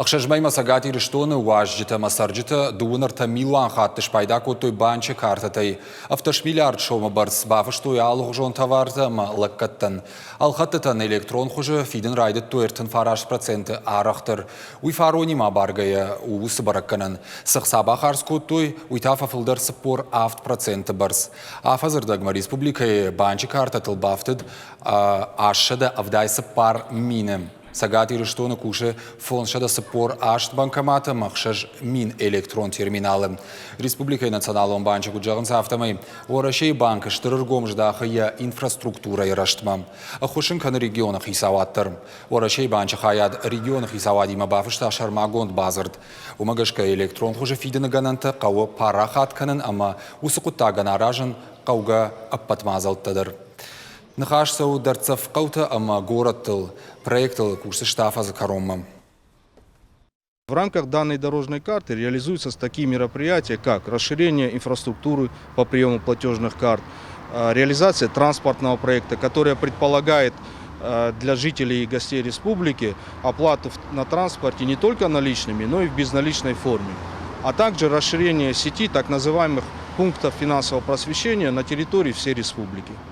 Ӕхсӕз мӕймӕ Цӕгат Ирыстоны уазджытӕ ӕмӕ цӕрджытӕ 23 милуан хатты спайда кодтой банчы картӕтӕй. 17 миллиард сомы бӕрц бафыстой алыгъуызон товартӕ ӕмӕ лӕггӕдтӕн. Ӕлхӕдтытӕн электрон хуызы фидын райдыдтой 39% арӕхдӕр. Уый фаронимӕ абаргӕйӕ у уыцы бӕрӕггӕнӕн. Цы хца бахардз кодтой, уый та фӕфылдӕр 47% бӕрц. Афӕдзы рдӕгмӕ республикӕйы банчы картӕтыл бафтыд 874 мины. Цӕгат Ирыстоны кусы 548 банкомат ӕмӕ 6000 электрон терминалы. Республикӕйы Националон банчы куыд зӕгъынц, афтӕмӕй Уӕрӕсейы банк стыр ӕргом здахы йӕ инфраструктурӕйы рӕзтмӕ. Ӕххуыс ын кӕны регионы хицауад дӕр. Уӕрӕсейы банчы хайад регионы хицауадимӕ бафыста сӕрмагонд бадзырд. Уымӕ гӕсгӕ электрон хуызы фидыны гӕнӕнтӕ хъӕуы парахат кӕнын ӕмӕ уыцы хъуыддагӕн аразын хъӕугӕ ӕппӕт мадзӕлттӕ дӕр. Ныхас цӕуы дӕрддзӕф хъӕутӕ ӕмӕ горӕттыл. Проектыл кусдзысты афӕдзы кӕронмӕ. В рамках данной дорожной карты реализуются такие мероприятия, как расширение инфраструктуры по приему платежных карт, реализация транспортного проекта, которая предполагает для жителей и гостей республики оплату на транспорте не только наличными, но и в безналичной форме, а также расширение сети так называемых пунктов финансового просвещения на территории всей республики.